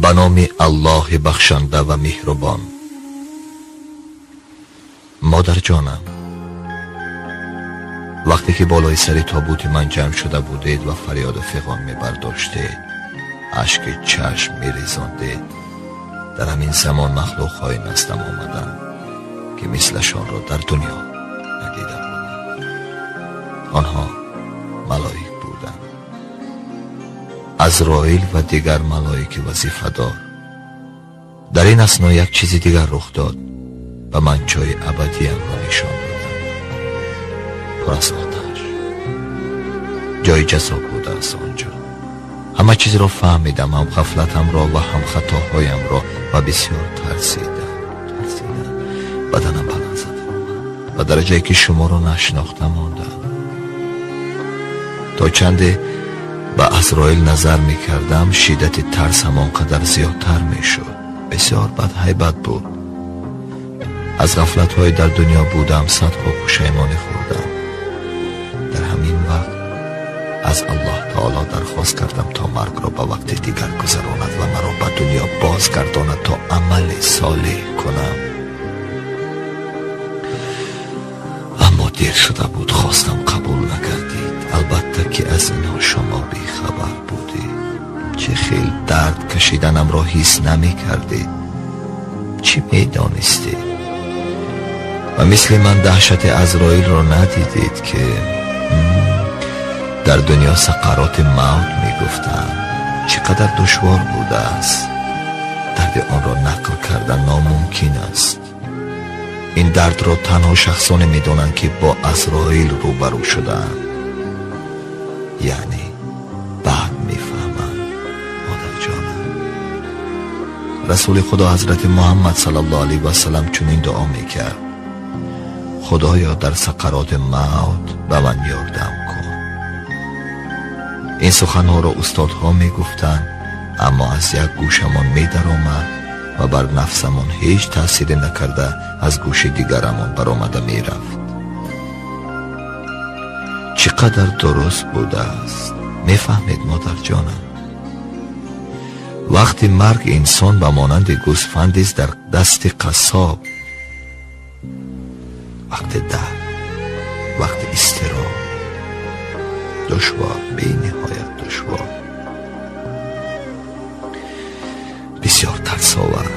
Ба номи Аллоҳи бахшанда ва меҳрубон. Модарҷонам, вақте ки болои сари тобути ман ҷамъ шуда будед ва фарёду фиғон мебардоштед, ашки чашм мерезондед, дар ҳамин замон махлуқҳои наздам омаданд, ки мислашонро дар дунё надида будам. Онҳо малоик буданд, Азроил ва дигар малоики вазифадор. Дар ин асно як чизи дигар рух дод. Ба ман ҷои абадиямро нишон доданд, пур аз оташ. Ҷои ҷазо будааст он ҷо. Ҳама чизро фаҳмидам, ҳам ғафлатамро ва ҳам хатоҳоямро, ва бисёр тарсидам. Баданам ба ларза даромад, ба дараҷае ки шуморо нашинохта мондам. То чанде ба Азроил назар мекардам, шиддати тарсам он қадар зиёдтар мешуд. Бисёр бадҳайбат буд. Аз ғафлатҳои дар дунё будам садҳо пушаймонӣ хӯрдам. Дар ҳамин вақт аз Аллоҳ таоло дархост кардам, то маргро ба вақти дигар гузаронад ва маро ба дунё бозгардонад, то амали солеҳ кунам. Аммо дер шуда буд, хостам қабул нагардид. Албатта ки аз инҳо шумо бехабар будед. Чӣ хел дард кашиданамро ҳис намекардед, чӣ медонистед? Ва мисли ман даҳшати Азроилро надидед, ки дар дунё сақароти мавт мегуфтанд. Чӣ қадар душвор будааст. Дарди онро нақл кардан номумкин аст. Ин дардро танҳо шахсоне медонанд, ки бо Азроил рӯбарӯ шудаанд, яъне баъд мефаҳманд. Модарҷонам, Расули Худо ҳазрати Муҳаммад саллаллоҳу алайҳи васаллам чунин дуо мекард: Худоё, дар сақароти мавт ба ман ёрдам кун. Ин суханҳоро устодҳо мегуфтанд, аммо аз як гӯшамон медаромад ва бар нафсамон ҳеҷ таъсире накарда аз гӯши дигарамон баромада мерафт. Чӣ қадар дуруст будааст. Мефаҳмед, модарҷонам, вақти марг инсон ба монанди гӯсфандест дар дасти қассоб. Вақти дард, вақти изтироб, душвор, бениҳоят душвор, бисёр тарсовар.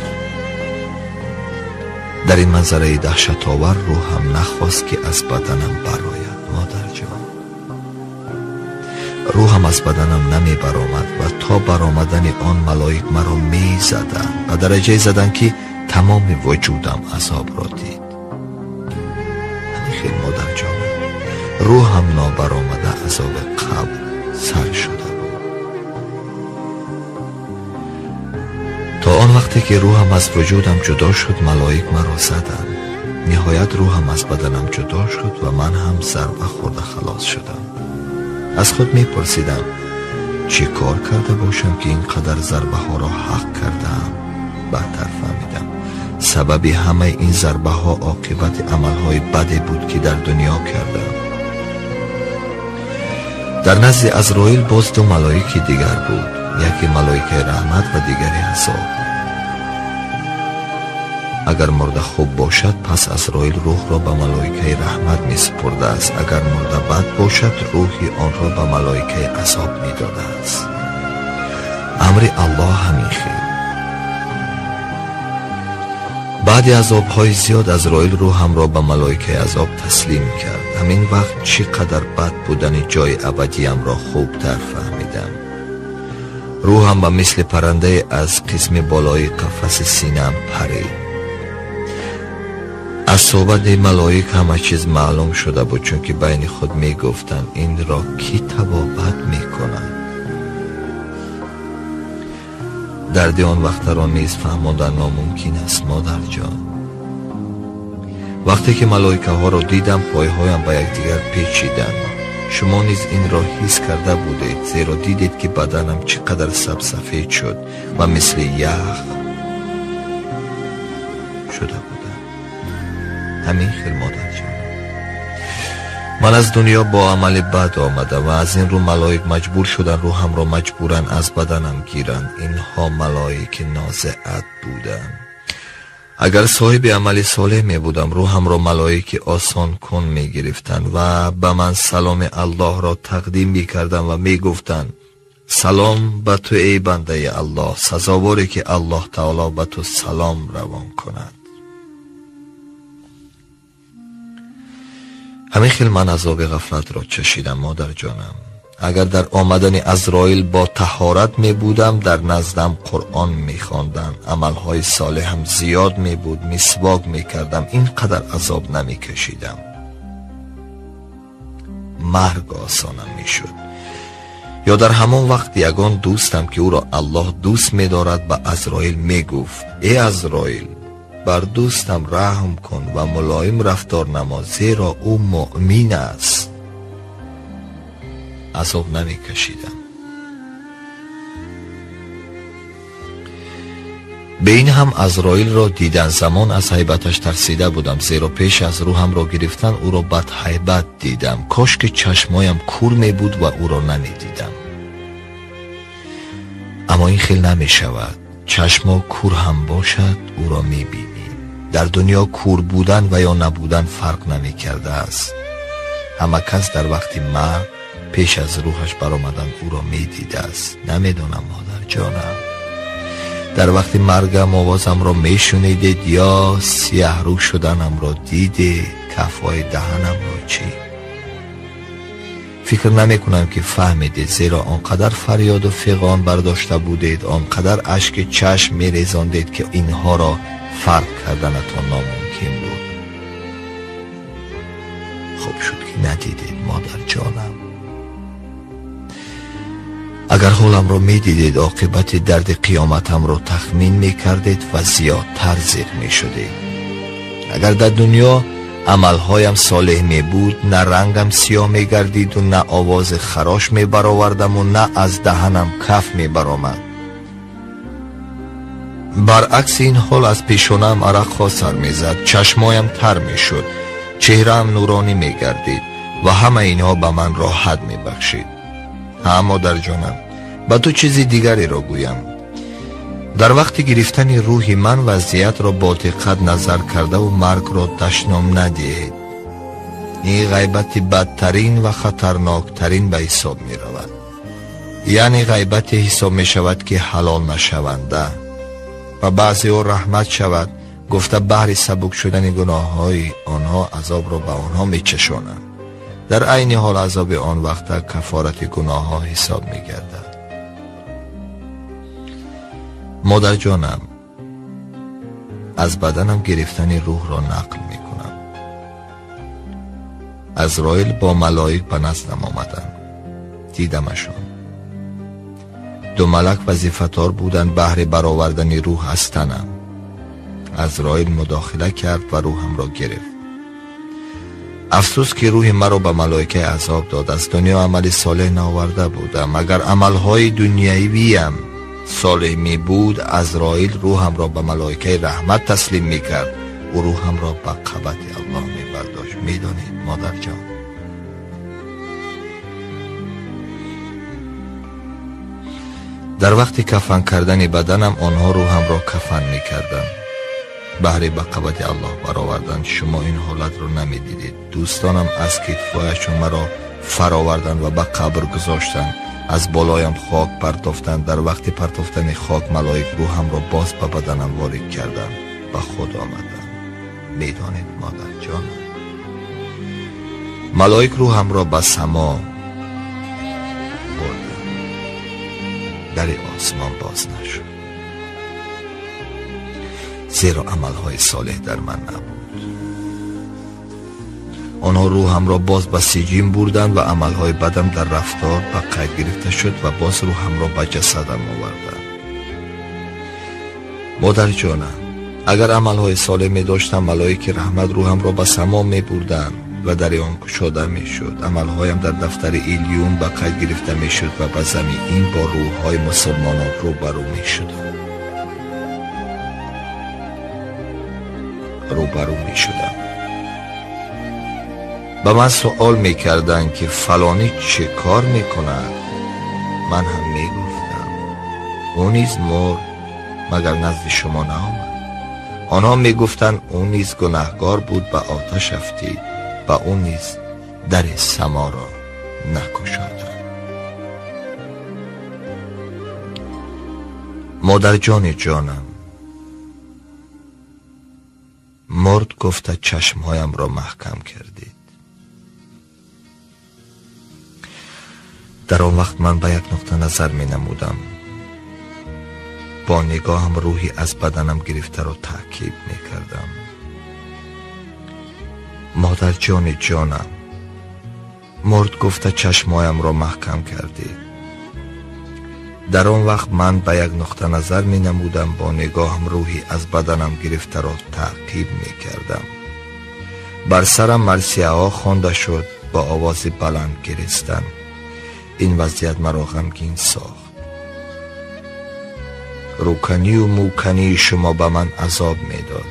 Дар ин манзараи даҳшатовар рӯҳам нахост, ки аз баданам барояд. Модарҷон, рӯҳам аз баданам намебаромад ва то баромадани он малоик маро мезаданд, ба дараҷае заданд, ки тамоми вуҷудам азобро дид. Ҳамин хел, модарҷонам, рӯҳам нобаромада азоби қабр сар шуда буд. То он вақте ки рӯҳам аз вуҷудам ҷудо шуд, малоик маро заданд. Ниҳоят рӯҳам аз баданам ҷудо шуд ва ман ҳам зарба хӯрда халос шудам. Аз худ мепурсидам, чӣ кор карда бошам, ки ин қадар зарбаҳоро ҳақ кардаам? Баъдтар фаҳмидам, сабаби ҳамаи ин зарбаҳо оқибати амалҳои баде буд, ки дар дунё кардам. Дар назди Азроил боз ду малоики дигар буд, яке малоикаи раҳмат ва дигаре азоб. Агар мурда хуб бошад, пас Азроил рӯҳро ба малоикаи раҳмат месупурдааст. Агар мурда бад бошад, рӯҳи онро ба малоикаи азоб медодааст. Амри Аллоҳ ҳамин хел. Баъди азобҳои зиёд Азроил рӯҳамро ба малоикаи азоб таслим кард. Ҳамин вақт чӣ қадар бад будани ҷои абадиямро хубтар фаҳмидам. Рӯҳам ба мисли паррандае аз қисми болои қафаси синаам парид. Аз суҳбати малоик ҳама чиз маълум шуда буд, чунки байни худ мегуфтанд: инро кӣ табобат мекунад? Дарди он вақтаро низ фаҳмондан номумкин аст, модарҷон. Вақте ки малоикаҳоро дидам, пойҳоям ба якдигар печиданд. Шумо низ инро ҳис карда будед, зеро дидед, ки баданам чӣ қадар сабсафед шуд ва мисли ях шуда будам. Ҳамин хел, модарҷон. Ман аз дунё бо амали бад омадам ва аз ин рӯ малоик маҷбур шуданд рӯҳамро маҷбуран аз баданам гиранд. Инҳо малоики нозиат буданд. Агар соҳиби амали солеҳ мебудам, рӯҳамро малоики осонкун мегирифтанд ва ба ман саломи Аллоҳро тақдим мекарданд ва мегуфтанд: салом ба ту эй бандаи Аллоҳ, сазоворе ки Аллоҳ таоло ба ту салом равон кунад. Ҳамин хел ман азоби ғафлатро чашидам, модарҷонам. Агар дар омадани Азроил бо таҳорат мебудам, дар наздам Қуръон мехондам, амалҳои солеҳам зиёд мебуд, мисвок мекардам, ин қадар азоб намекашидам. Марг осонам мешуд. Ё дар ҳамон вақт ягон дӯстам ки ӯро Аллоҳ дӯст медорад ба Азроил мегуфт: эй Азроил, бар дӯстам раҳм кун ва мулоим рафтор намо, зеро ӯ муъмин аст. Азоб намекашидам. Бе ин ҳам Азроилро дидан замон аз ҳайбаташ тарсида будам, зеро пеш аз рӯҳамро гирифтан ӯро бадҳайбат дидам. Кош ки чашмоям кур мебуд ва ӯро намедидам. Аммо ин хел намешавад. Чашмо кур ҳам бошад, ӯро мебинӣ. Дар дунё кур будан ва ё набудан фарқ намекардааст. Ҳама кас дар вақти марг пеш аз рӯҳаш баромадан ӯро медидааст. Намедонам, модарҷонам, дар вақти маргам овозамро мешунидед ё сиёҳрӯ шуданамро дидед, кафҳои даҳанамро чӣ? Фикр намекунам ки фаҳмидед, зеро он қадар фарёду фиғон бардошта будед, он қадар ашки чашм мерезондед ки инҳоро фарқ карданатон номумкин буд. Хуб шуд ки надидед, модарҷонам. Агар ҳоламро медидед, оқибати дарди қиёматамро тахмин мекардед ва зиёдтар зиқ мешудед. Агар дар дунё амалҳоям солеҳ мебуд, на рангам сиёҳ мегардиду, на овози харош мебаровардаму, на аз даҳанам каф мебаромад. Баръакси ин ҳол аз пешонаам арақҳо сар мезад, чашмоям тар мешуд, чеҳраам нуронӣ мегардид ва ҳама инҳо ба ман роҳат мебахшид. Ҳа, модарҷонам, ба ту чизи дигареро гӯям. Дар вақти гирифтани рӯҳи ман вазъиятро бо диққат назар кардаву маргро дашном надиҳед. Ин ғайбати бадтарин ва хатарноктарин ба ҳисоб меравад. Яъне ғайбате ҳисоб мешавад ки ҳалол нашаванда ва баъзеҳо раҳмат шавад гуфта баҳри сабук шудани гуноҳҳои онҳо азобро ба онҳо мечашонанд. Дар айни ҳол азоби он вақта кафорати гуноҳҳо ҳисоб мегардад. Модарҷонам, аз баданам гирифтани рӯҳро нақл мекунам. Азроил бо малоик ба наздам омаданд. Дидамашон. Ду малак вазифатор буданд баҳри баровардани рӯҳ аз танам. Азроил мудохила кард ва рӯҳамро гирифт. Афсӯс ки рӯҳи маро ба малоикаи азоб дод. Аз дунё амали солеҳ наоварда будам. Агар амалҳои дунявиям солеҳ мебуд, Азроил рӯҳамро ба малоикаи раҳмат таслим мекард. Ӯ рӯҳамро ба қабати Аллоҳ мебардошт. Медонед, модарҷон, дар вақти кафан кардани баданам онҳо рӯҳамро кафан мекарданд баҳри ба қабати Аллоҳ баровардан. Шумо ин ҳолатро намедидед. Дӯстонам аз китфҳояшон маро фароварданд ва ба қабр гузоштанд. Аз болоям хок партофтанд. Дар вақти партофтани хок малоик рӯҳамро боз ба баданам ворид карданд. Ба худ омадам. Медонед, модарҷонам, малоик рӯҳамро ба само бурданд. Дари осмон боз нашуд, зеро амалҳои солеҳ дар ман набуд. Онҳо рӯҳамро боз ба сиҷин бурданд ва амалҳои бадам дар рафтор ба қайд гирифта шуд ва боз рӯҳамро ба ҷасадам оварданд. Модарҷонам, агар амалҳои солеҳ медоштам, малоики раҳмат рӯҳамро ба само мебурданд ва дари он кушода мешуд. Амалҳоям дар дафтари Илюн ба қайд гирифта мешуд ва ба замин бо рӯҳҳои мусулмонон рӯбарӯ мешудам. Ба ман суол мекарданд, ки фалонӣ чӣ кор мекунад? Ман ҳам мегуфтам: ӯ низ мурд, магар назди шумо наомад? Онҳо мегуфтанд: ӯ низ гунаҳкор буд, ба оташ афтид ва ӯ низ дари саморо накушоданд. Модарҷони ҷонам, мурд гуфта чашмҳоямро маҳкам кардед. Дар он вақт ман ба як нуқта назар менамудам. Бо нигоҳам рӯҳи аз баданам гирифтаро таъқиб мекардам. Модарҷони ҷонам, мурд гуфта чашмҳоямро маҳкам кардед. Дар он вақт ман ба як нуқта назар менамудам, бо нигоҳам рӯҳи аз баданам гирифтаро таъқиб мекардам. Бар сарам марсияҳо хонда шуд, бо овози баланд гиристам. Ин вазъият маро ғамгин сохт. Рӯканию мӯкании шумо ба ман азоб медод.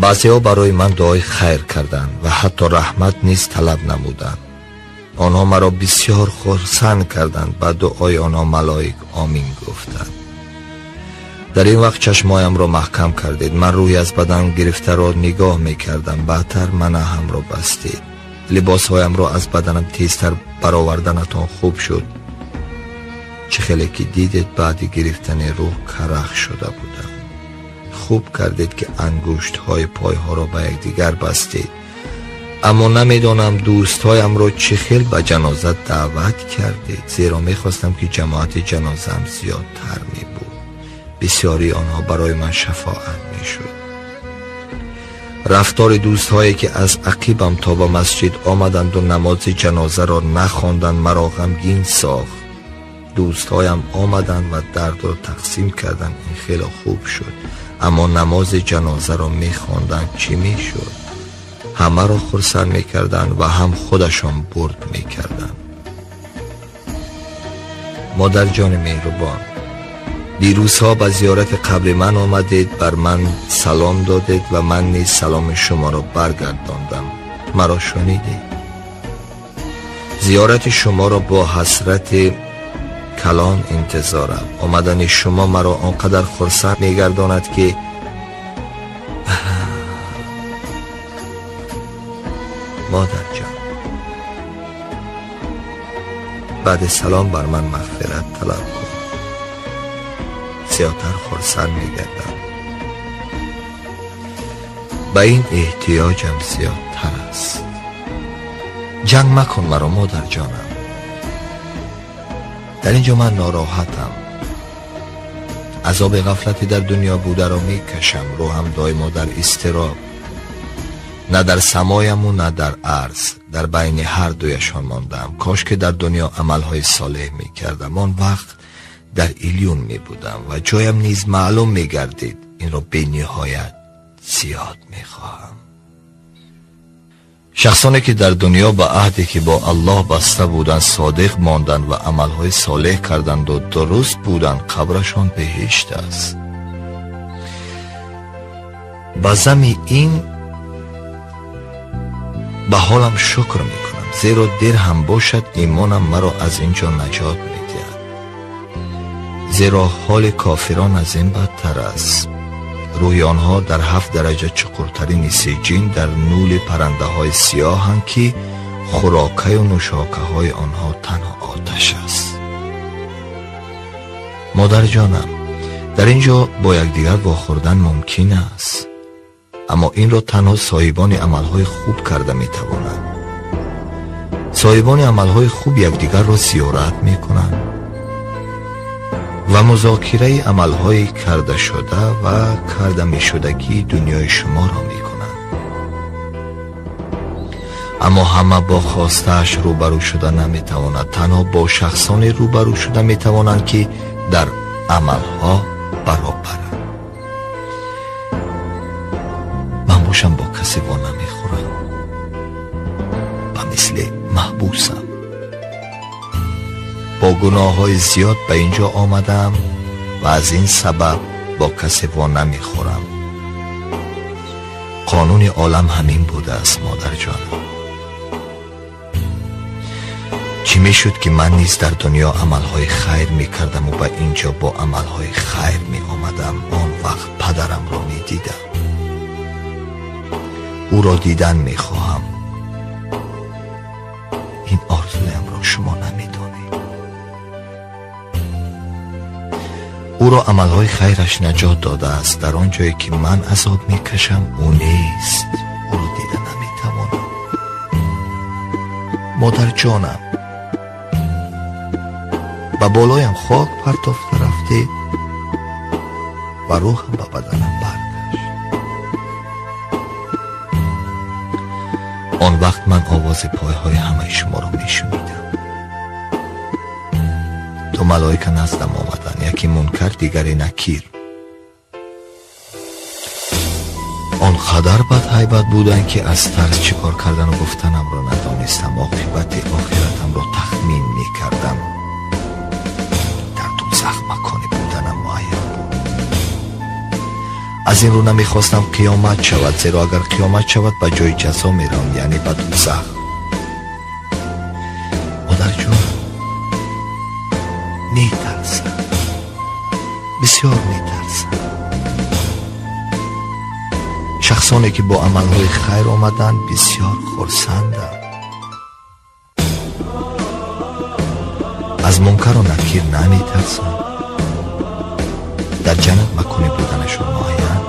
Баъзеҳо барои ман дуои хайр карданд ва ҳатто раҳмат низ талаб намуданд. Онҳо маро бисёр хурсанд карданд, ба дуои онҳо малоик омин гуфтанд. Дар ин вақт чашмҳоямро маҳкам кардед. Ман рӯҳи аз бадан гирифтаро нигоҳ мекардам. Баъдтар манаҳамро бастед. Либосҳоямро аз баданам тезтар бароварданатон хуб шуд. Чӣ хеле ки дидед, баъди гирифтани рӯҳ карах шуда будам. Хуб кардед, ки ангуштҳои пойҳоро ба якдигар бастед. Аммо намедонам дӯстҳоямро чӣ хел ба ҷаноза даъват кардед, зеро мехостам, ки ҷамоати ҷанозаам зиёдтар мебуд. Бисёрии онҳо барои ман шафоат мешуд. Рафтори дӯстҳое, ки аз ақибам то ба масҷид омаданду намози ҷанозаро нахонданд, маро ғамгин сохт. Дӯстҳоям омаданд ва дардро тақсим карданд. Ин хеле хуб шуд. Аммо намози ҷанозаро мехонданд, чӣ мешуд? Ҳамаро хурсанд мекарданд ва ҳам худашон бурд мекарданд. Модарҷони меҳрубон, дирӯзҳо ба зиёрати қабри ман омадед, бар ман салом додед ва ман низ саломи шуморо баргардондам. Маро шунидед. Зиёрати шуморо бо ҳасрати калон интизорам. Омадани шумо маро он қадар хурсанд мегардонад, ки модарҷон, баъди салом бар ман мағфират талаб кун. Зиёдтар хурсанд мегардам. Ба ин эҳтиёҷам зиёдтар аст. Ҷанг макун маро, модарҷонам. Дар ин ҷо ман нороҳатам. Азоби ғафлати дар дунё бударо мекашам. Рӯҳам доимо дар изтироб. На дар самояму на дар арз, дар байни ҳар дуяшон мондаам. Кош ки дар дунё амалҳои солеҳ мекардам. Он вақт дар Илюн мебудам ва ҷоям низ маълум мегардид. Инро бениҳоят зиёд мехоҳам. Шахсоне ки дар дунё ба аҳде ки бо Аллоҳ баста буданд содиқ монданд ва амалҳои солеҳ карданду дуруст буданд, қабрашон беҳишт аст. Ба зами ин ба ҳолам шукр мекунам, зеро дер ҳам бошад имонам маро аз ин ҷо наҷот медиҳад. Зеро ҳоли кофирон аз ин бадтар аст. Рӯҳи онҳо дар 7 дараҷа чуқуртарини сиҷин дар нули паррандаҳои сиёҳанд, ки хӯрокаю нӯшокаҳои онҳо танҳо оташ аст. Модарҷонам, дар ин ҷо бо якдигар вохӯрдан мумкин аст, аммо инро танҳо соҳибони амалҳои хуб карда метавонанд. Соҳибони амалҳои хуб якдигарро зиёрат мекунанд ва музокираи амалҳои кардашуда ва карда мешудагии дунёи шуморо мекунанд. Аммо ҳама бо хостааш рӯбарӯ шуда наметавонад. Танҳо бо шахсоне рӯбарӯ шуда метавонанд, ки дар амалҳо баробаранд. Ман бошам бо касе во намехӯрам, ба мисли маҳбусам. Бо гуноҳҳои зиёд ба ин ҷо омадам ва аз ин сабаб бо касе во намехӯрам. Қонуни олам ҳамин будааст, модарҷонам. Чӣ мешуд, ки ман низ дар дунё амалҳои хайр мекардаму ба инҷо бо амалҳои хайр меомадам. Он вақт падарамро медидам, ӯро дидан мехоҳам. Ин орзуямро шумо намедонед. Ӯро амалҳои хайраш наҷот додааст. Дар он ҷое ки ман азоб мекашам, ӯ нест. Ӯро дида наметавонам. Модарҷонам, ба болоям хок партофта рафтед ва рӯҳам ба баданам баргашт. Он вақт ман овози пойҳои ҳамаи шуморо мешунидам. Ду малоика наздам омаданд, яке мункар, дигаре накир. Он қадар бадҳайбат буданд, ки аз тарс чӣ кор кардану гуфтанамро надонистам. Оқибати охиратамро тахмин мекардам. Дар дӯзах макони буданам муайян буд. Аз ин рӯ намехостам қиёмат шавад, зеро агар қиёмат шавад, ба ҷои ҷазо меравам, яъне ба дӯзах. Модарҷон, метарсам, бисёр метарсам. Шахсоне ки бо амалҳои хайр омаданд, бисёр хурсанданд. Аз мункару накир наметарсанд. Дар ҷаннат макони буданашон муайян.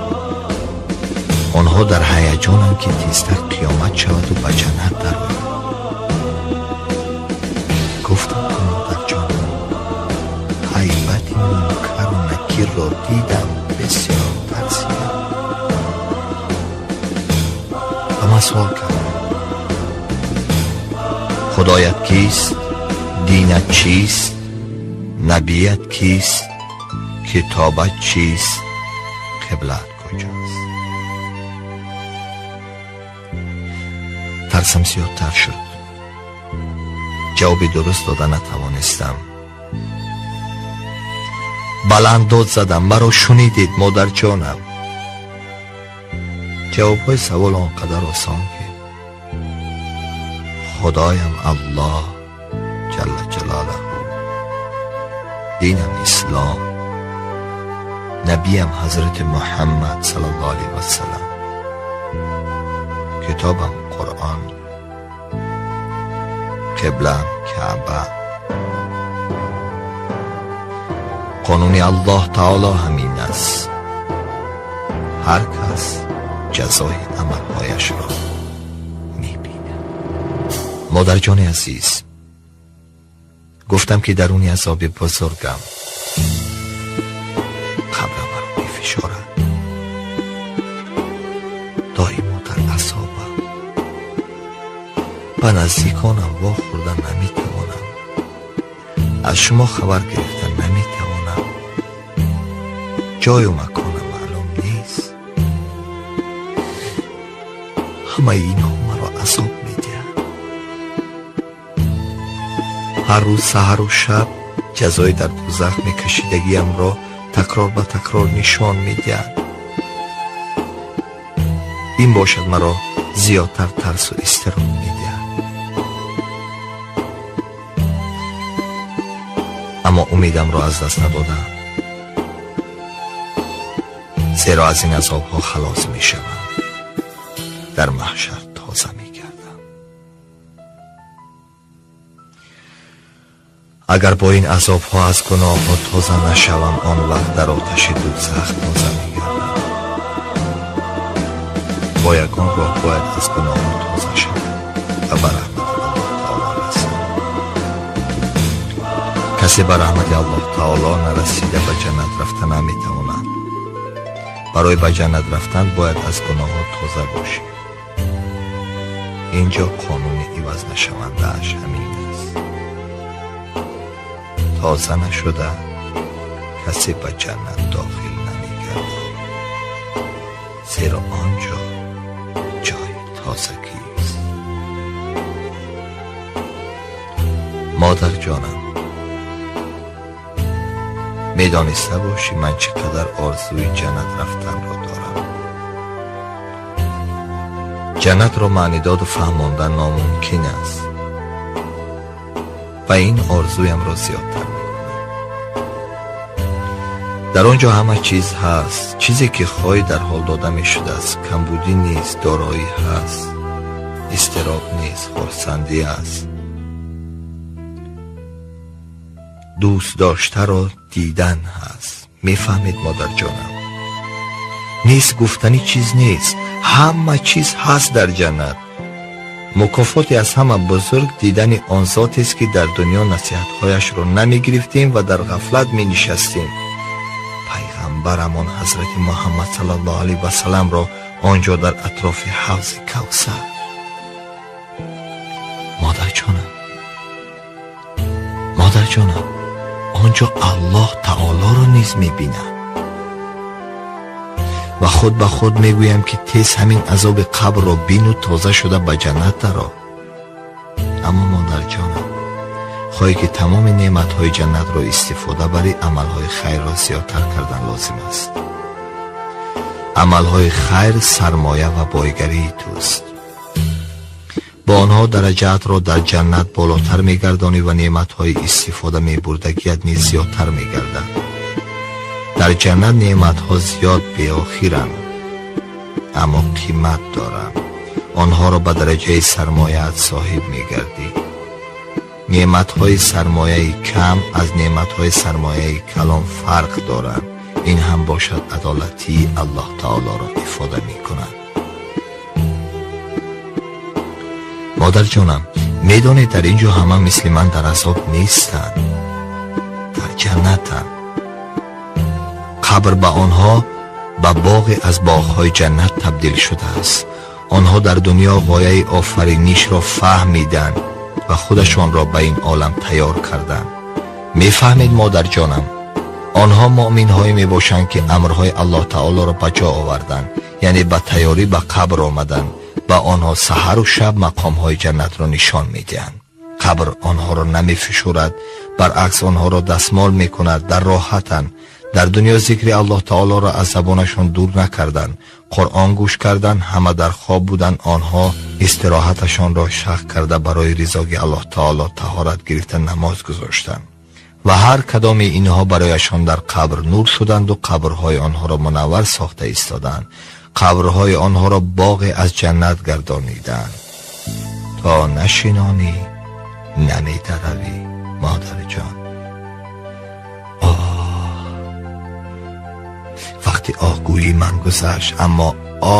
Онҳо дар ҳаяҷонанд, ки тезтар қиёмат шаваду ба ҷаннат дароянд. Гуфтам ки модарҷонам, ҳайбати мункару накирро дидам, бисёр тарсидам. Ба ман суол кардам: Худоят кист? Динат чист? Набият кист? Китобат чист? Қиблаат куҷост? Тарсам зиёдтар шуд. Ҷавоби дуруст дода натавонистам. Баланд дод задам: маро шунидед, модарҷонам? Ҷавобҳои савол он қадар осон, ки Худоям Аллоҳ ҷалла ҷалолаҳу, динам Ислом, набиям Ҳазрати Муҳаммад саллаллоҳу алайҳи васаллам, китобам Қуръон, қиблаам Каъба. Қонуни Аллоҳ таоло ҳамин аст. Ҳар кас ҷазои амалҳояшро мебинад. Модарҷони азиз, гуфтам, ки даруни азоби бузургам қабрам маро мефишорад. Доимо дар азобам. Ба наздиконам вохӯрда наметавонам. Аз шумо хабар гирифта наметавонам. Ҷою маконам маълум нест. Ҳамаи инҳо маро азоб медиҳад. Ҳар рӯз саҳару шаб ҷазои дар дӯзах мекашидагиамро такрор ба такрор нишон медиҳад. Ин бошад маро зиёдтар тарсу изтироб медиҳад. Аммо умедамро аз даст надодам, зеро аз ин азобҳо халос мешавам. Дар маҳшар тоза мегардам. Агар бо ин азобҳо аз гуноҳҳо тоза нашавам, он вақт дар оташи дӯзах тоза мегардам. Бо ягон роҳ бояд аз гуноҳҳо тоза шавам ва ба раҳмати Аллоҳ таоло расам. Касе ба раҳмати Аллоҳ таоло нарасида ба ҷаннат рафта наметавонад. Барои ба ҷаннат рафтан бояд аз гуноҳҳо тоза бошӣ. Инҷо қонуни иваз нашавандааш ҳамин аст. Тоза нашуда касе ба ҷаннат дохил намегардад, зеро он ҷо ҷои тозагист. Модарҷонам, медониста бошӣ, ман чӣ қадар орзуи ҷаннат рафтанро дорам. Ҷаннатро маънидоду фаҳмондан номумкин аст ва ин орзуямро зиёдтар мекунад. Дар он ҷо ҳама чиз ҳаст, чизе ки хоҳӣ дар ҳол дода мешудааст. Камбудӣ нест, дороӣ ҳаст, изтироб нест, хурсандӣ аст. Дӯст доштаро дидан ҳаст. Мефаҳмед модарҷонам, нест гуфтани чиз нест, ҳама чиз ҳаст дар ҷаннат. Мукофоти аз ҳама бузург дидани он зотест, ки дар дунё насиҳатҳояшро намегирифтем ва дар ғафлат менишастем. Пайғамбарамон ҳазрати Муҳаммад саллаллоҳу алайҳи васалламро он ҷо дар атрофи ҳавзи Кавсар. Модарҷонам, модарҷонам, он ҷо Аллоҳ таолоро низ мебинам ва худ ба худ мегӯям, ки тез ҳамин азоби қабрро бину тоза шуда ба ҷаннат даро. Аммо модарҷонам, хоҳӣ ки тамоми неъматҳои ҷаннатро истифода барӣ, амалҳои хайрро зиёдтар кардан лозим аст. Амалҳои хайр сармоя ва бойгарии туст. Бо онҳо дараҷаатро дар ҷаннат болотар мегардонӣ ва неъматҳои истифода мебурдагият низ зиёдтар мегардад. Дар ҷаннат неъматҳо зиёд беохиранд, аммо қимат доранд. Онҳоро ба дараҷаи сармояат соҳиб мегардӣ. Неъматҳои сармояи кам аз неъматҳои сармояи калон фарқ доранд. Ин ҳам бошад адолатии Аллоҳ таолоро ифода мекунад. Модарҷонам, медонед дар ин ҷо ҳама мисли ман дар азоб нестанд, дар ҷаннатанд. Қабр ба онҳо ба боғе аз боғҳои ҷаннат табдил шудааст. Онҳо дар дунё ғояи офаринишро фаҳмиданд ва худашонро ба ин олам тайёр карданд. Мефаҳмед модарҷонам, онҳо муъминҳое мебошанд, ки амрҳои Аллоҳ таолоро ба ҷо оварданд, яъне ба тайёрӣ ба қабр омаданд. Ба онҳо саҳару шаб мақомҳои ҷаннатро нишон медиҳанд. Қабр онҳоро намефишурад, баръакс онҳоро дастмол мекунад, дар роҳатанд. Дар дунё зикри Аллоҳ таолоро аз забонашон дур накарданд, Қуръон гӯш карданд, ҳама дар хоб буданд. Онҳо истироҳаташонро шах карда барои ризои Аллоҳ таоло таҳорат гирифта намоз гузоштанд ва ҳар кадоми инҳо барояшон дар қабр нур шуданду қабрҳои онҳоро мунаввар сохта истоданд. Қабрҳои онҳоро боғе аз ҷаннат гардониданд. То нашинонӣ намедаравӣ модарҷон. Оҳ, вақти оҳгӯии ман гузашт, аммо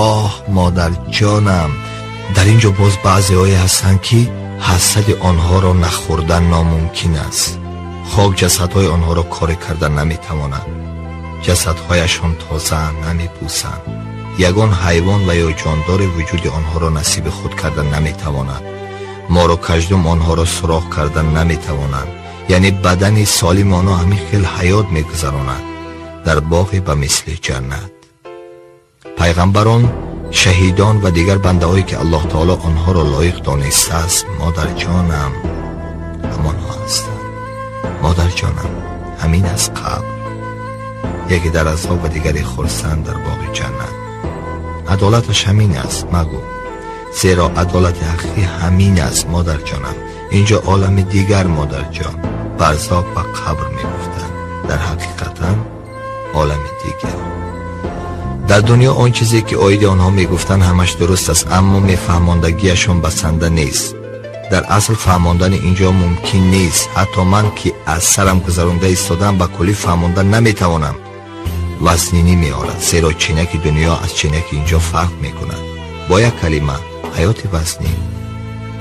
оҳ модарҷонам, дар ин ҷо боз баъзеҳое ҳастанд, ки ҳасади онҳоро нахӯрдан номумкин аст. Хок ҷасадҳои онҳоро коре карда наметавонад. Ҷасадҳояшон тозаанд, намепӯсанд. Ягон ҳайвон ва ё ҷондори вуҷуди онҳоро насиби худ карда наметавонад. Мору каждум онҳоро суроғ карда наметавонанд. Яъне бадани солими онҳо ҳамин хел ҳаёт мегузаронад дар боғе ба мисли ҷаннат. Пайғамбарон, шаҳидон ва дигар бандаҳое ки Аллоҳ таоло онҳоро лоиқ донистааст, модарҷонам, ҳамонҳо ҳастанд. Модарҷонам, ҳамин аст қабр. Яке дар азоб ва дигаре хурсанд дар боғи ҷаннат. Адолаташ ҳамин аст, магӯ, зеро адолати ҳақиқӣ ҳамин аст модарҷонам. Инҷо олами дигар модарҷон, барзох ва қабр мегуфтанд, дар ҳақиқатан олами дигар. Дар дунё он чизе ки оиди онҳо мегуфтанд ҳамаш дуруст аст, аммо мефаҳмондагиашон басанда нест. Дар асл фаҳмондани инҷо мумкин нест. Ҳатто ман ки аз сарам гузаронда истодам ба куллӣ фаҳмонда наметавонам. Вазнинӣ меорад, зеро чинаки дунё аз чинаки инҷо фарқ мекунад. Бо як калима, ҳаёти вазнин.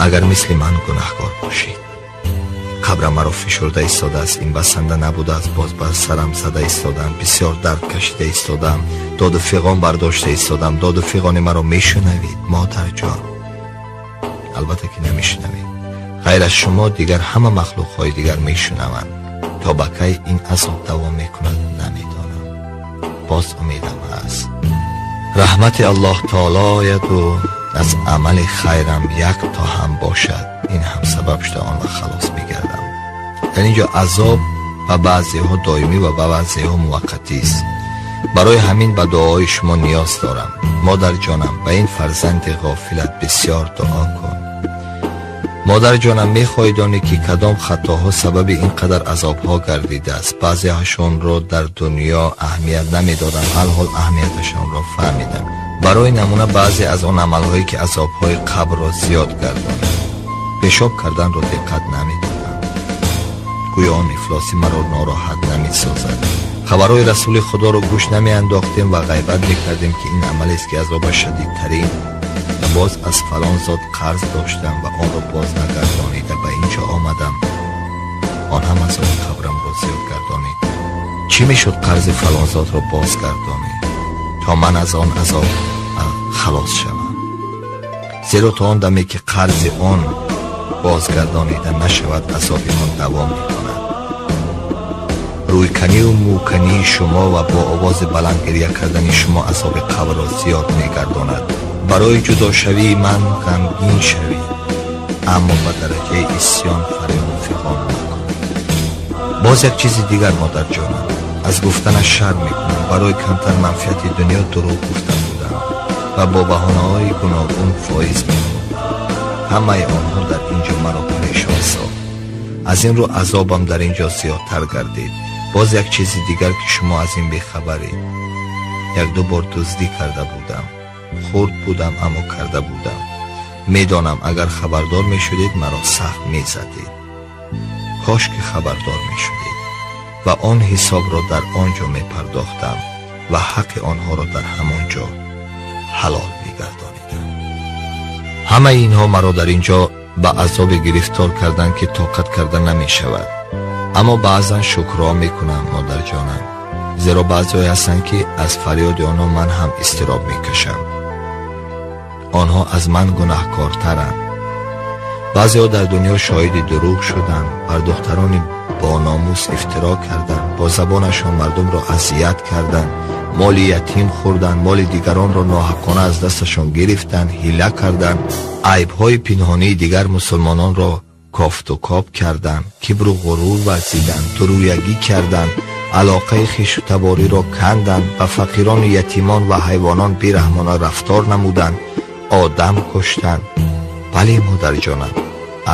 Агар мисли ман гунаҳкор бошед, қабрам маро фишурда истодааст, ин басанда набудааст, боз ба сарам зада истодам, бисёр дард кашида истодам, доду фиғон бардошта истодам. Доду фиғони маро мешунавед модарҷон? Албатта ки намешунавед. Ғайр аз шумо дигар ҳама махлуқҳои дигар мешунаванд. То ба кай ин азоб давом мекунад намедонам. Боз умедам ҳаст. Раҳмати Аллоҳ таоло ояду аз амали хайрам як то ҳам бошад, ин ҳам сабаб шуда он вақт халос мегардам. Дар ин ҷо азоб ба баъзеҳо доимӣ ва ба баъзеҳо муваққатист. Барои ҳамин ба дуои шумо ниёз дорам. Модарҷонам, ба ин фарзанди ғофилат бисёр дуо кун. Модарҷонам, мехоҳӣ донӣ ки кадом хатоҳо сабаби ин қадар азобҳо гардидааст? Баъзеҳашонро дар дунё аҳамият намедодам, алҳол аҳамияташонро фаҳмидам. Барои намуна баъзе аз он амалҳое ки азобҳои қабрро зиёд гардонад. Пешоб карданро диққат намедодам, гӯё он ифлосӣ маро нороҳат намесозад. Хабарҳои расули худоро гӯш намеандохтем ва ғайбат мекардем, ки ин амалест ки азобаш шадидтарин. Ва боз аз фалон зот қарз доштам ва онро боз нагардонида ба ин ҷо омадам. Он ҳам азоби қабрамро зиёд гардонид. Чӣ мешуд қарзи фалон зотро бозгардонӣ то ман аз он азоб халос шавам? Зеро то он даме ки қарзи он бозгардонида нашавад, азоби он давом мекунад. Рӯйканию мӯкании шумо ва бо овози баланд гиря кардани шумо азоби қабрро зиёд мегардонад. Барои ҷудошавии ман ғамгин шавед, аммо ба дараҷаи исьён фарёду фиғон накунед. Боз як чизи дигар, модарҷонам, аз гуфтанаш шарм мекунам. Барои камтар манфиати дунё дурӯғ гуфта будам ва бо баҳонаҳои гуногун фоиз мехӯрдам. Ҳамаи онҳо дар ин ҷо маро парешон сохт. Аз ин рӯ азобам дар ин ҷо зиёдтар гардид. Боз як чизи дигар ки шумо аз ин бехабаред. Як-ду бор дуздӣ карда будам. Хурд будам, аммо карда будам. Медонам, агар хабардор мешудед, маро сахт мезадед. Кош ки хабардор мешудед ва он ҳисобро дар он ҷо мепардохтам ва ҳаққи онҳоро дар ҳамон ҷо ҳалол мегардонидам. Ҳамаи инҳо маро дар ин ҷо ба азобе гирифтор карданд, ки тоқат карда намешавад. Аммо баъзан шукрҳо мекунам, модарҷонам, зеро баъзеҳое ҳастанд, ки аз фарёди онҳо ман ҳам изтироб мекашам. Онҳо аз ман гунаҳкортаранд. Баъзеҳо дар дунё шоҳиди дурӯғ шуданд, бар духтарони бономус ифтиро карданд, бо забонашон мардумро азият карданд, моли ятим хӯрданд, моли дигаронро ноҳаққона аз дасташон гирифтанд, ҳила карданд, айбҳои пинҳонии дигар мусулмононро кофту коб карданд, кибру ғурур варзиданд, дурӯягӣ карданд, алоқаи хешу табориро канданд, ба фақирону ятимон ва ҳайвонон бераҳмона рафтор намуданд, одам куштанд. Бале, модарҷонам,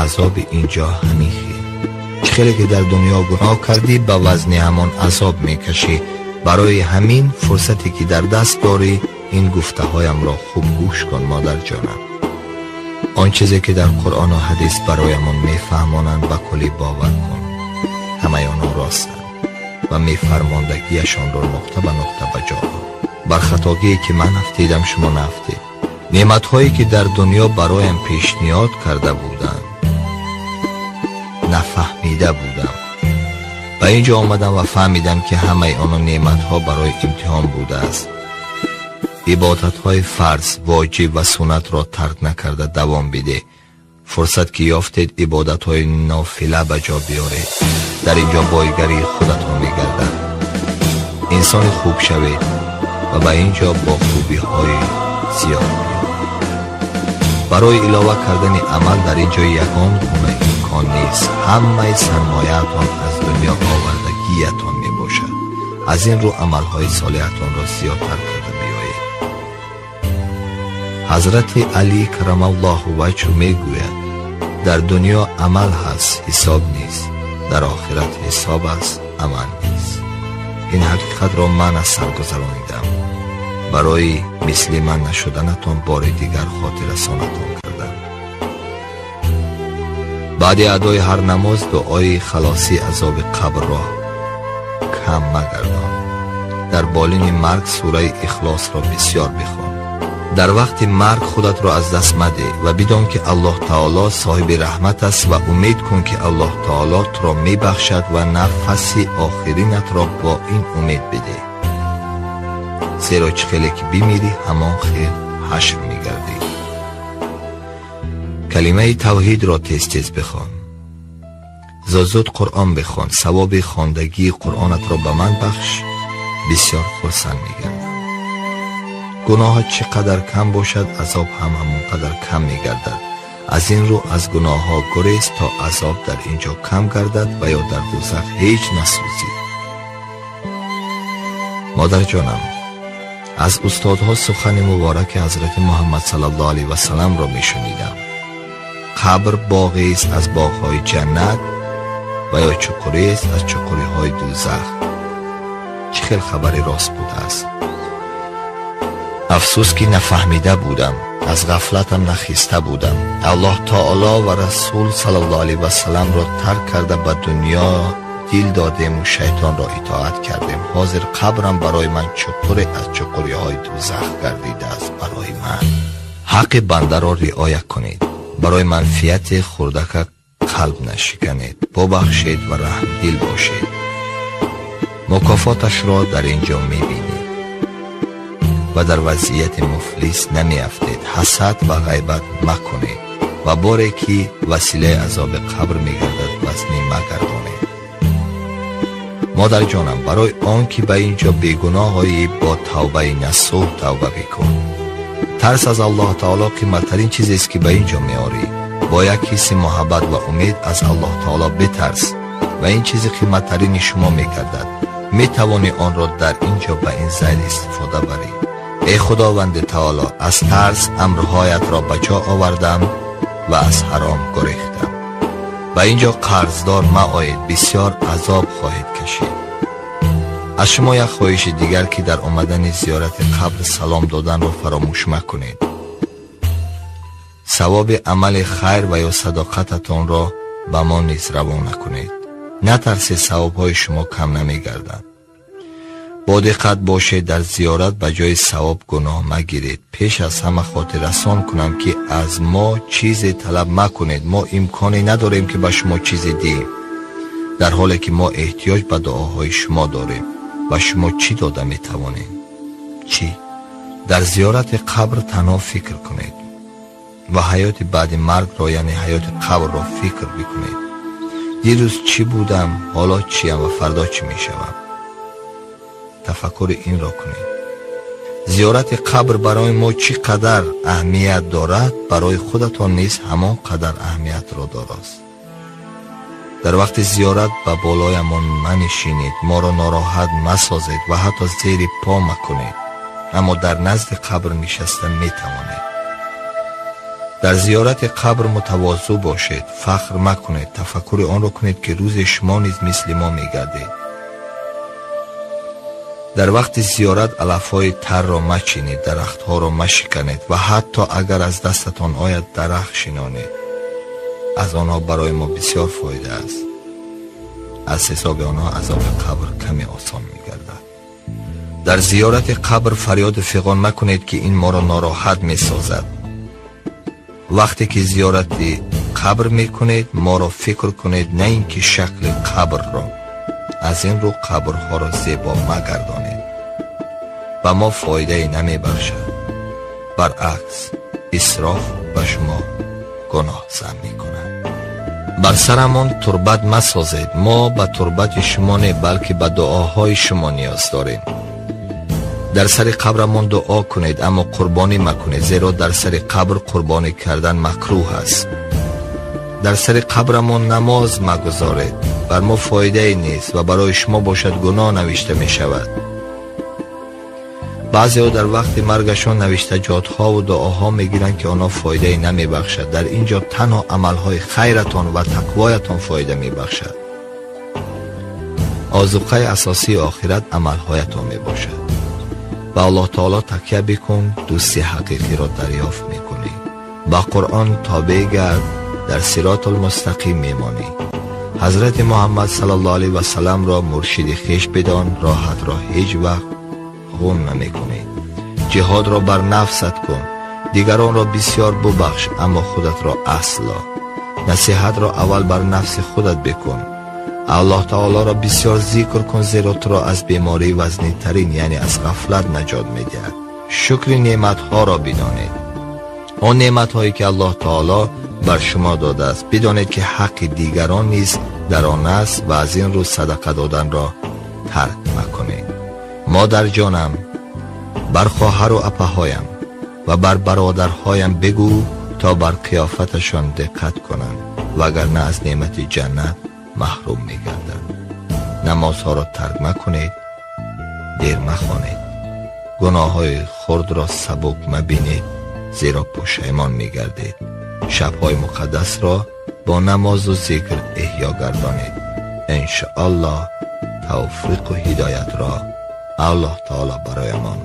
азоби ин ҷо ҳамин хел. Чӣ хеле ки дар дунё гуноҳ кардӣ, ба вазни ҳамон азоб мекашӣ. Барои ҳамин фурсате ки дар даст дорӣ, ин гуфтаҳоямро хуб гӯш кун, модарҷонам. Он чизе ки дар Қуръону ҳадис бароямон мефаҳмонанд, ба куллӣ бовар кун. Ҳамаи онҳо ростанд ва мефармондагиашонро нуқта ба нуқта ба ҷо ор. Бар хатогие ки ман афтидам, шумо наафтед. Неъматҳое ки дар дунё бароям пешниҳод карда буданд, нафаҳмида будам. Ба ин ҷо омадам ва фаҳмидам, ки ҳамаи оно неъматҳо барои имтиҳон будааст. Ибодатҳои фарз, воҷиб ва суннатро тарк накарда давом бидеҳ. Фурсат ки ёфтед, ибодатҳои нофила ба ҷо биёред. Дар ин ҷо бойгарии худатон мегардад. Инсони хуб шавед ва ба ин ҷо бо хубиҳои зиёд биёед. Барои илова кардани амал дар ин ҷо ягон гуна имкон нест. Ҳамаи сармояатон аз дунё овардагиятон мебошад. Аз ин рӯ амалҳои солеҳатонро зиёдтар карда биёед. Ҳазрати Алӣ карамаллоҳу ваҷҳу мегӯяд: дар дунё амал ҳаст, ҳисоб нест, дар охират ҳисоб аст, амал нест. Ин ҳақиқатро ман аз сар гузаронидам. Барои мисли ман нашуданатон бори дигар хотиррасонатон кардам. Баъди адои ҳар намоз дуои халосии азоби қабрро кам магардон. Дар болини марг сураи Ихлосро бисёр бихон. Дар вақти марг худатро аз даст мадеҳ ва бидон, ки Аллоҳ таоло соҳиби раҳмат аст ва умед кун, ки Аллоҳ таоло туро мебахшад ва нафаси охиринатро бо ин умед бидеҳ. Зеро чӣ хеле ки бимирӣ, ҳамон хел ҳашр мегардӣ. Калимаи тавҳидро тез-тез бихон. Зуд-зуд Қуръон бихон. Савоби хондагии Қуръонатро ба ман бахш, бисёр хурсанд мегардам. Гуноҳат чӣ қадар кам бошад, азоб ҳам ҳамон қадар кам мегардад. Аз ин рӯ аз гуноҳҳо гурез, то азоб дар ин ҷо кам гардад ва ё дар дӯзах ҳеҷ насӯзӣ. Модарҷонам, аз устодҳо сухани мубораки ҳазрати Муҳаммад саллаллоҳу алайҳи васалламро мешунидам. Қабр боғест аз боғҳои ҷаннат ва ё чуқурест аз чуқуриҳои дӯзах. Чӣ хел хабари рост будааст. Афсӯс ки нафаҳмида будам, аз ғафлатам нахиста будам. Аллоҳ таоло ва Расул саллаллоҳу алайҳи васалламро тарк карда ба дунё дил додему шайтонро итоат кардем. Ҳозир қабрам барои ман чуқуре аз чуқуриҳои дӯзах гардидааст. Барои ман ҳаққи бандаро риоя кунед, барои манфиати хурдака қалб нашиканед, бубахшед ва раҳмдил бошед. Мукофоташро дар ин ҷо мебинед ва дар вазъияти муфлис намеафтед. Ҳасад ва ғайбат макунед ва боре ки василаи азоби қабр мегардад вазнӣ магардонед. Модарҷонам, барои он ки ба ин ҷо бегуноҳ оӣ, бо тавбаи насӯҳ тавба бикун. Тарс аз Аллоҳ таоло қиматтарин чизест ки ба ин ҷо меорӣ. Бо як ҳисси муҳаббат ва умед аз Аллоҳ таоло битарс ва ин чизи қиматтарини шумо мегардад. Метавонӣ онро дар ин ҷо ба ин зайл истифода барӣ. Эй Худованди таоло, аз тарс амрҳоятро ба ҷо овардам ва аз ҳаром гурехтам. Ба ин ҷо қарздор маоед, бисёр азоб хоҳед кашид. Аз шумо як хоҳиши дигар, ки дар омадани зиёрати қабр салом доданро фаромӯш макунед. Савоби амали хайр ва ё садоқататонро ба мо низ равона кунед. Натарсед, савобҳои шумо кам намегардад. Бо диққат бошед, дар зиёрат ба ҷои савоб гуноҳ магиред. Пеш аз ҳама хотиррасон кунам, ки аз мо чизе талаб макунед. Мо имконе надорем, ки ба шумо чизе диҳем, дар ҳоле ки мо эҳтиёҷ ба дуоҳои шумо дорем. Ба шумо чӣ дода метавонем? Чӣ? Дар зиёрати қабр танҳо фикр кунед ва ҳаёти баъди маргро, яъне ҳаёти қабрро фикр бикунед. Дирӯз чӣ будам, ҳоло чиям ва фардо чӣ мешавам? Тафаккури инро кунед. Зиёрати қабр барои мо чӣ қадар аҳамият дорад, барои худатон низ ҳамон қадар аҳамиятро дорост. Дар вақти зиёрат ба болоямон манишинед, моро нороҳат масозед ва ҳатто зери по макунед, аммо дар назди қабр нишаста метавонед. Дар зиёрати қабр мутавозӯ бошед, фахр макунед, тафаккури онро кунед, ки рӯзе шумо низ мисли мо мегардед. Дар вақти зиёрат алафҳои тарро мачинед, дарахтҳоро машиканед ва ҳатто агар аз дастатон ояд дарахт шинонед. Аз онҳо барои мо бисёр фоида аст. Аз ҳисоби онҳо азоби қабр каме осон мегардад. Дар зиёрати қабр фарёду фиғон макунед, ки ин моро нороҳат месозад. Вақте ки зиёрати қабр мекунед, моро фикр кунед, на ин ки шакли қабрро. Аз ин рӯ қабрҳоро зебо магардонед, ба мо фоидае намебахшад. Баръакс, исроф ба шумо гуноҳ зам мекунад. Бар сарамон турбат масозед. Мо ба турбати шумо не, балки ба дуоҳои шумо ниёз дорем. Дар сари қабрамон дуо кунед, аммо қурбонӣ макунед, зеро дар сари қабр қурбонӣ кардан макрӯҳ аст. Дар сари қабрамон намоз магузоред, бар мо фоидае нест ва барои шумо бошад гуноҳ навишта мешавад. Баъзеҳо дар вақти маргашон навиштаҷотҳову дуоҳо мегиранд, ки онҳо фоидае намебахшад. Дар ин ҷо танҳо амалҳои хайратон ва тақвоятон фоида мебахшад. Озуқаи асосии охират амалҳоятон мебошад. Ба Аллоҳ таоло такя бикун, дӯсти ҳақиқиро дарёфт мекунӣ. Ба Қуръон тобеъ гард, дар сиротулмустақим мемонӣ. Ҳазрати Муҳаммад саллаллоҳу алайҳи васалламро муршиди хеш бидон, роҳатро ҳеҷ вақт ғун намекунӣ. Ҷиҳодро бар нафсат кун, дигаронро бисёр бубахш, аммо худатро асло. Насиҳатро аввал бар нафси худат бикун. Аллоҳ таолоро бисёр зикр кун, зеро туро аз бемории вазнинтарин, яъне аз ғафлат наҷот медиҳад. Шукри неъматҳоро бидонед. Он неъматҳое ки Аллоҳ таоло бар шумо додааст, бидонед, ки ҳаққи дигарон низ дар он аст ва аз ин рӯ садақа доданро тарк макунед. Модарҷонам, бар хоҳару апаҳоям ва бар бародарҳоям бигӯ, то бар қиёфаташон диққат кунанд, вагарна аз неъмати ҷаннат маҳрум мегарданд. Намозҳоро тарк макунед, дер махонед. Гуноҳҳои хурдро сабук мабинед, зеро пушаймон мегардед. Шабҳои муқаддасро бо намозу зикр эҳё гардонед. Иншоаллоҳ, тавфиқу ҳидоятро Аллоҳ таоло бароямон